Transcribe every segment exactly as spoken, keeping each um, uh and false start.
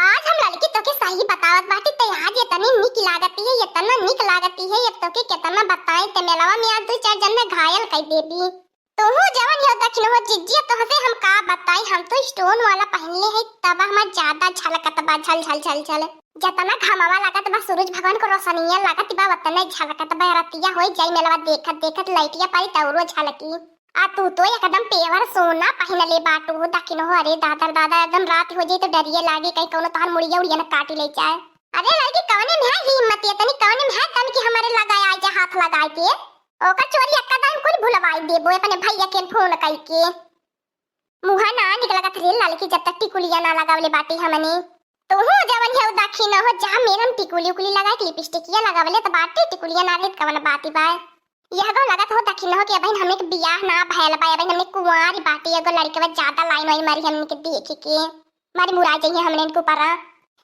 आज हम लड़की तोके सही बतावत बाटी, ते आज एतनी निक लागती है, एतना निक लागती है, अब तोके केतना बताई, ते मेलवा में आज दुइ चार जन में घायल कइ देबी। तोहू जवन हो दखिनहो जिज्जी, तोहसे हम का बताई, हम तो stone वाला पहिनले है, तब हमार ज्यादा झलकत बा, झल झल झल झल। जतना घमवा लागत बा, सूरज भगवान को रोशनिया लागत बा, ओतने झलकत बा। रतिया होई जाई मेलवा देखत देखत, लइटिया पारी तौरो झलकी। आ तू तो एकदम pure सोना पहिनले बाटू हो दखिनहो। अरे दादा रे दादा, एकदम रात हो जाई तो डरिए लागे, कहीं कौनो तोहार मुड़िया उड़िया न काटी ले जाए। अरे लड़की, कवने में है हिम्मत, एतनी कवने में है दम कि हमरे लगाए आए जा हाथ लगाए के? ओकर चोरी एक्का दाईं कुल भुलवाई देबो अपने भैया के फोन कइके। मुँह ना निकलत रे ललकी, जब तक टिकुलिया ना लगावले बाटी हमनी। तोहू जवन है दखिनहो, जा मेरम टिकुली उकुली लगाए के, लिपस्टिकिया लगावले त बाटी, टिकुलिया ना रहित कवन बाती बा। यह गो लगत हो दखिनहो कि अबहिन हमनी के बियाह ना भयल बा, अबहिन हमनी कुंवारी बाटी, एगो लड़कवा ज्यादा लाइन वाइन मारी हमनी के देख के। मारी मुराई जइहे हमने इनको परा।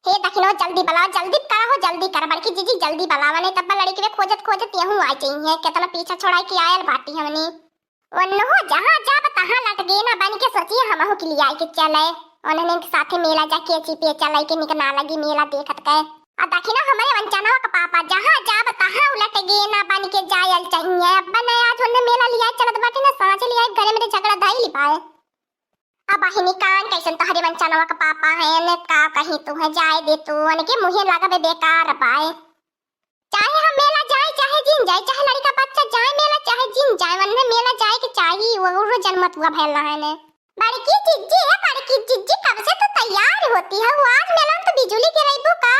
हे दखिनो, जल्दी बलाओ, जल्दी करा हो, जल्दी करा बड़की जिज्जी, जल्दी बलावा, नहीं तब लड़की वे खोजत खोजत यहूँ आ जइहे। केतना पीछा छोड़ाई के आयल बाटी हमने। वन्नो हो, जहाँ जाब तहाँ लटगेना बन के सोचिए हमहू के लियाई के चले। उन्हने के साथे मेला जाके चिपिए चले के निक ना लगी मेला देखत के। आ दखिनो हमरे वंचनवा का पापा, जहाँ जाब तहाँ उ लटगेना बन के जायल चाहिए। अब न आज उन्हें मेला लियाई चलत बाटी ना, साँझ लियाई घरे मेरे झगड़ा धइली पाए। अब बहिनी कान कैसन तोहरे वंचनवा के पापा हैं, ने का कहीं तू है, जाए दे तू, उनके मुँहे लगबे बेकार बाए। चाहे हम मेला जाए, चाहे जिन जाए, चाहे लड़का बच्चा जाए मेला, चाहे जिन जाए, वन्ने मेला जाए के चाही, वो उरो जन्मत हुआ भैल ना है ने। बड़की जिज्जी है, बड़की जिज्जी, कब से तू तैयार होती है, वो आज मेला में तो बिजुली गिराइबू का?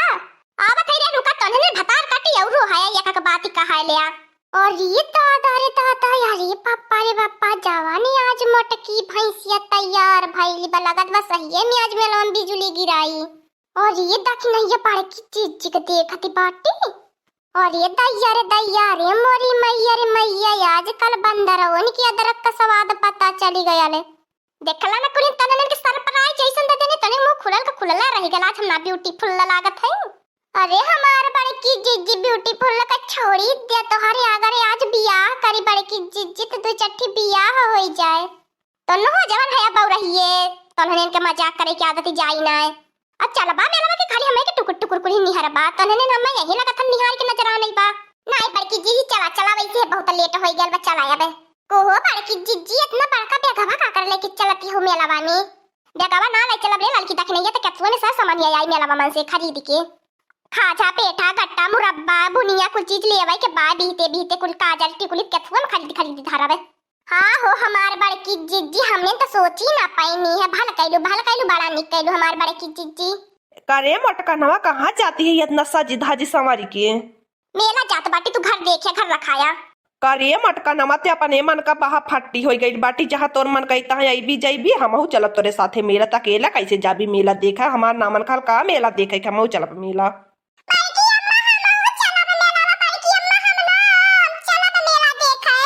आवत है रे, रुका, तोहने भतार काटी औरो है, एक एक बात ही कहा ले आ। अरे दादा रे दादा, अरे पप्पा रे पप्पा, जवानी आज मोटकी भैंसिया तैयार भइल बा, लगत बा सहिए में आज मेलवा में बिजुली गिराई। अरे दखिनहिया बड़की जिज्जी के देखत बाटी। अरे दैया रे दैया रे मोरी मैया रे मैया, आजकल बंदरवन के अदरक का स्वाद पता चली गया ले। देखला ना कुलिन तननन के surprise जैसन दे देने, तने मुंह खुलल का खुलला रह गला, आज हम ना beautiful लागत है। अरे हमार बड़की जिज्जी beautiful का छोड़ी दे, तोहरे अगर आज बियाह करी बड़की जिज्जी तो दू चट्ठी बियाह होई जाए। तो नो जवन है अब रहिए, तोहने इनके मजाक करे की आदत ही जाई ना है। अब चलबा मेलवा के खाली हमें के टुकुर टुकुर कुली निहरबा, तोहने हमें यही लगत हम निहार के नजर आ नहीं बा। नहीं बड़की जिज्जी चला चला, वैसे बहुत late होई गल बा, चला अब। कोहो बड़की जिज्जी, इतना बड़का बैगवा का कर लेके चलती हो मेलावा में? बैगवा ना ले चलब रे ललकी, दखिनहिया तो केतुआ में सब सामान आई मेलावा मन से खरीद के। खाजा, पेठा, गट्टा, मुरब्बा, बुनिया, कुल चीज लेवे के बा, बीते बीते कुल काजल टिकुली केतुआ में खरीद खरीद धरबे। हाँ हो हमार बड़की जिज्जी, हमने तो सोची ना पैनी है, भल कैलू, भल कैलू, बड़ा निक कैलू हमार बड़की जिज्जी। करे मोटकनवा, कहाँ जाती है इतना सजी धाजी संवारी के? मेला जात बाटी, तू घर देखिया, घर रखाया। का रे मटका नमा, ते अपने मन का बहा फट्टी होई गइल बाटी, जहाँ तोर मन कही तहाँ अइबी जइबी, हमहू चलब तोरे साथे मेला। त अकेला कैसे जाबी मेला देखा? हमार नामन खाल का मेला देखे के, हमहू चलब मेला। बड़की अम्मा, हमहू चलब मेला, बड़की अम्मा, हम ना चलब मेला देखे।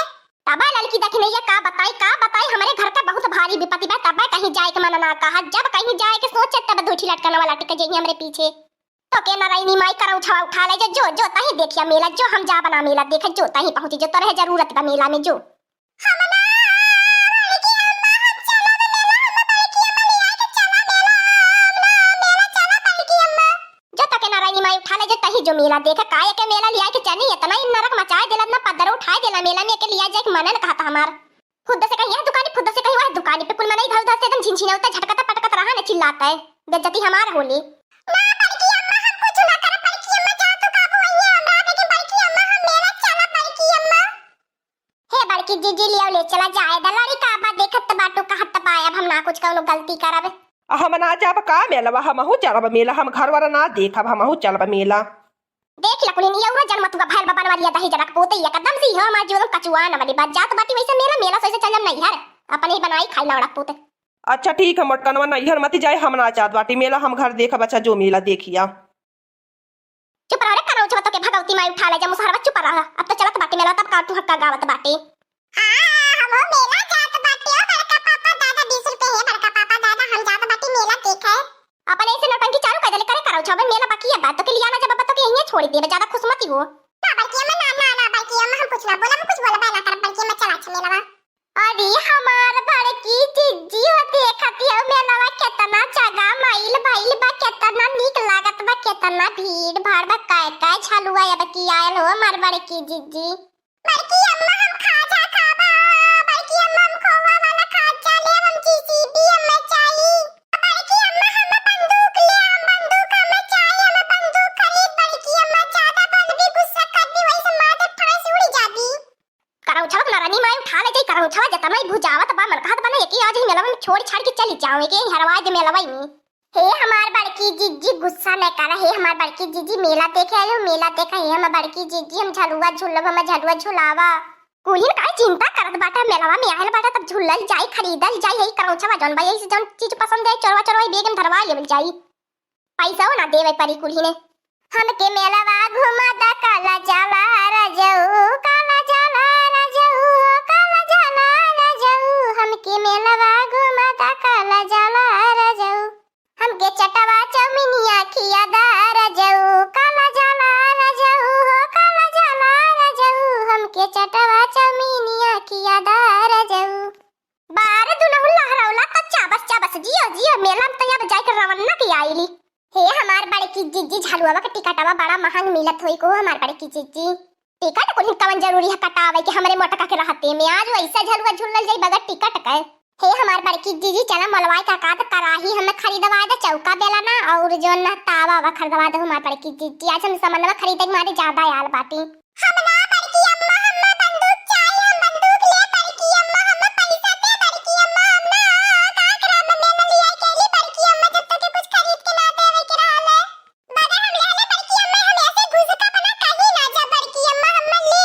तबे ललकी दखिनैया का बताई, का बताई, हमरे घर का बहुत भारी विपत्ति बा, तबे कहीं जाए के मन ना कहा, जब कहीं जाए के सोचे तब दू ठी लटकनवा लटक जइहे हमरे पीछे। तोके नारायणी माई करौछवा उठा ले जे, जो, जो, तहीं देखिया मेला, जो हम जाब ना मेला देखे, जो, तहीं पहुँची, जो, तोरे जरूरत बा मेला में, जो। हम ना, बड़की अम्मा, हम चलब मेला, हम बड़की अम्मा लिया के चला मेला, हम ना, मेला चला बड़की अम्मा। जो तोके नारायणी माई उठा ले जे, तहीं जो मेला देखे, काहे के मेला लिया के चली, इतना ही नरक मचाए देला, इतना पद्दर उठाए देला मेला में, के लिया जाए के मने न कहता हमार। खुद से कहीं यह दुकानी, खुद से कहीं वह दुकानी पे, कुल मनई इधर उधर से एकदम झिनझिनावता, झटकता पटकत रहा न चिल्लाता है, बेइज्जती हमार होली। ना बड़की अम्मा, हम कुछ ना करब बड़की अम्मा, जा तू काबू वही हमरा, लेकिन बड़की अम्मा हम मेला चला बड़की अम्मा। हे बड़की जिज्जी लियो ले चला जाए द, लड़िका बा देखत त बाटू कहत त बा, अब हम ना कुछ कौनो गलती करब। आ हम ना जाब का मेलवा, हमहू चलब मेला, हम घर वाला ना देखब, हमहू चलब मेला। देख लकुलिन, ये उरा जन्म तुका भैल बा बनवरिया दही जरक पोते, एकदम से ही हमार जीवन कचुआ न बनी बात। जात बाटी वैसे मेला, मेला से वैसे चल जम नैहर, अपने ही बनवाई खाई लौड़क पोते। अच्छा ठीक है मोटकनवा, नैहर मत जाए, हम ना जात बाटी मेला, हम घर देखब, अच्छा जो मेला देखिया। चुप रह रे करौछवा, तोके भगवती माई उठा ले जा मुसहरवा, चुप रह। अब तो चलत बाटी मेला, तब का तू हक्का गावत बाटी। हाँ, हमहू मेला जात बाटी, ओ बड़का पापा दादा, बीस रुपए है बड़का पापा दादा, हम जात बाटी मेला देखे। अपन ऐसे नौटंकी चालू कर देले करे करौछवा, मेला बाकी है बात, तोके लिया ना जब, तोके यहीं छोड़ देबे, ज्यादा खुश मती हो। ना बड़की अम्मा, ना, ना, ना, बड़की अम्मा, हम कुछ ना बोला, हम कुछ बोला, ना कर बड़की अम्मा, चला अच्छा मेला। अरे हमार बड़की जिज्जी हो, देखत हो मेलवा केतना जगह माइल भइल बा, केतना नी भीड़ भाड़ बा, काय काय झलुआ अब की आयल हो हमार बड़की जिज्जी। बड़की अम्मा हम खाजा खाबा, बड़की अम्मा हम खोवा वाला खाजा लेब, हम जीसीबी हमें चाही। बड़की अम्मा हम बंदूक ले, हम बंदूक हमें चाही, हम बंदूक खरीद, बड़की अम्मा ज्यादा बोलबी गुस्सा करबी वही से मार दे ठास उड़ जाबी। करौछवा के नरनी माई उठा ले जाई, करौछवा जतना ही भुजावत बा मन कहत बा ना एके आज ही मेलवा में छोड़ छाड़ के चली जाऊं, एके ही हरवा दे मेलवा में। हे हमार बड़की जिज्जी गुस्सा न करा, हे हमार बड़की जिज्जी मेला देखे आयो, मेला देखा, हे हमार बड़की जिज्जी हम झलुआ झूलब, हम झलुआ झुलावा। कुलिन काहे चिंता करत बाटा, मेलवा में आयल बाटा तब झूलल जाई, खरीदल जाई, हे करौछवा जौन बा यही से जौन चीज पसंद आई चोरवा चोरवा बेग में धरवा लेवल जाई। पैसा ना देवे परी कुलिने। हमके मेलवा घुमा दा काला जाला रजऊ, काला जाला रजऊ, काला जाला रजऊ। हमके मेलवा घुमा दा काला जाला रजऊ। हमके चटवा चौमिनिया खिया दा रजऊ, काला जाला रजऊ, हो काला जाला रजऊ। हमके चटवा चौमिनिया खिया दा रजऊ। बार दुनहु लहरौला त चाबस चाबस जियो जियो, मेला में त अब जाए के रवाना की आइली। हे हमार बड़की जिज्जी, झलुआवा के टिकटवा बड़ा महंग मिलत होई को हमार बड़की जिज्जी। टिकट कुल कवन जरूरी है कटावे के हमरे मोटका के रहते में, आज वैसा झलुआ झूलल जाई बगैर टिकट के। हे हमार बड़की जिज्जी, चला मोलवाई का काद कराही हमें खरीदवा दे, चौका बेला ना और जो ना तावा वा खरीदवा दे हमार बड़की जिज्जी, आज हम समनवा खरीदे के मारे ज्यादा आयल बाटी। हम ना बड़की अम्मा, हम ना बंदूक चाही, हम बंदूक ले बड़की अम्मा, हम पैसा दे बड़की अम्मा, हम ना का करब, हम मेला लिया के ली बड़की अम्मा, जब तक कुछ खरीद के ना देवे के रहल है। बड़ा हम ले ले बड़की अम्मा, हम ऐसे घुसका बना कहीं ना जा बड़की अम्मा, हम ना ले।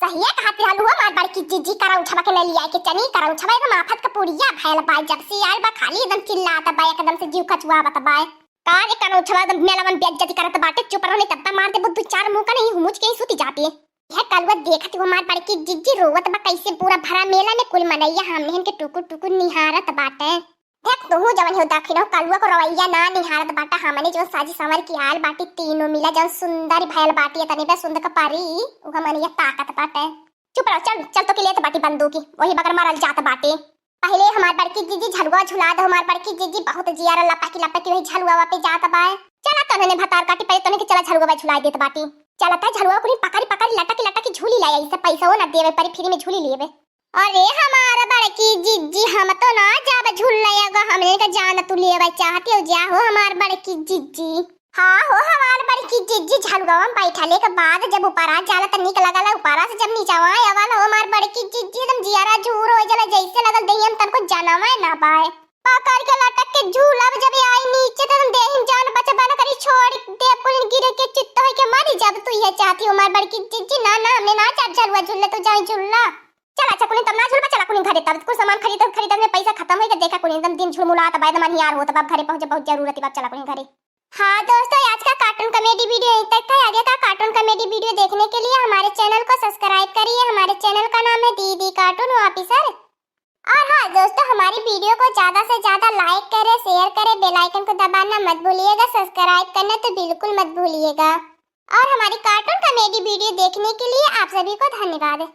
सहिया कहत रहलू हमार बड़की जिज्जी, करौछवा के न लिया के चनी, करौछवा एकदम आफत का पुड़िया भयल बा, जब से आयल बा खाली एकदम चिल्लात बा, एकदम से जीव कचुआवत बा। का रे करौछवा एकदम मेलवन बेइज्जती करत बाटे, चुप रहो नहीं तब मार देबो दू चार मुँह का नहीं हुमुच के ही सुती जाती है। यह कलुआ देखत हो हमार बड़की जिज्जी रोवत बा, कैसे पूरा भरा मेला में कुल मनैया हमने के टुकुर टुकुर निहारत बाटे। देख तोहू जवन हो दाखिन हो कलुआ को रवैया ना निहारत बाटा, हमने जो साजी संवर की आयल बाटी तीनों मिला जौन सुंदर भयल बाटी तनी बे सुंदर का पारी उह मनैया ताकत बाटे। चुप रहो, चल चल तो के लेत बाटी बंदूकी, वही बगर मारल जात बाटे। पहले हमार बड़की जिज्जी झलुआ झुला दो, हमार बड़की जिज्जी बहुत जियारा लपकी लपकी वही झलुआ पे जात बाए। चला तो ने भतार काटी पहले तोने के चला झलुआ झुला देत बाटी। चलता झलुआ कुनी पकड़ी पकड़ी लटकी लटकी झूली लाई, ऐसे पैसा ना देवे परी फ्री में झूली लेवे। अरे हमार बड़की जिज्जी, हम तो ना जाब झूलने, अगर हमने का जान तू लेवे चाहती हो जा हो हमार बड़की जिज्जी। हाँ हो हमार बड़की जिज्जी, झलुआ में बैठले के बाद जब ऊपरा जाला त निक लगला, ऊपरा से जब नीचवा आवल हो हमार बड़की जिज्जी, एकदम जियारा झूर हो जाला, जैसे लगल देहिया में तनको जानवा ना पाए। पकड़ के लटक के झूलब जब आई नीचे त एकदम देहिन जान बचबा न करी, छोड़ दे कुलिन गिरे के चित्त होई के मरी जब तू ये चाहती हो हमार बड़की जिज्जी। ना ना हमने ना जाब झलुआ झूलने, तू जाई झूलला। चल अच्छा कुनी तब ना झुलबा, चला कुनी घरे, तब कुल सामान खरीदत खरीदत में पैसा खत्म होई के देखा कुनी एकदम दिन झुलमुलात बा, एकदम अनियार होत बा, घरे पहुँचे बहुत जरूरत बा, चला कुनी घरे। हाँ दोस्तों, आज का कार्टून कॉमेडी वीडियो यहीं तक था। आगे का कार्टून कॉमेडी वीडियो देखने के लिए हमारे चैनल को सब्सक्राइब करिए। हमारे चैनल का नाम है दीदी कार्टून ऑफिसर। और हाँ दोस्तों, हमारी वीडियो को ज्यादा से ज्यादा लाइक करें, शेयर करें, बेल आइकन को दबाना मत भूलिएगा, सब्सक्राइब करना तो बिल्कुल मत भूलिएगा। और हमारी कार्टून कॉमेडी वीडियो देखने के लिए आप सभी को धन्यवाद।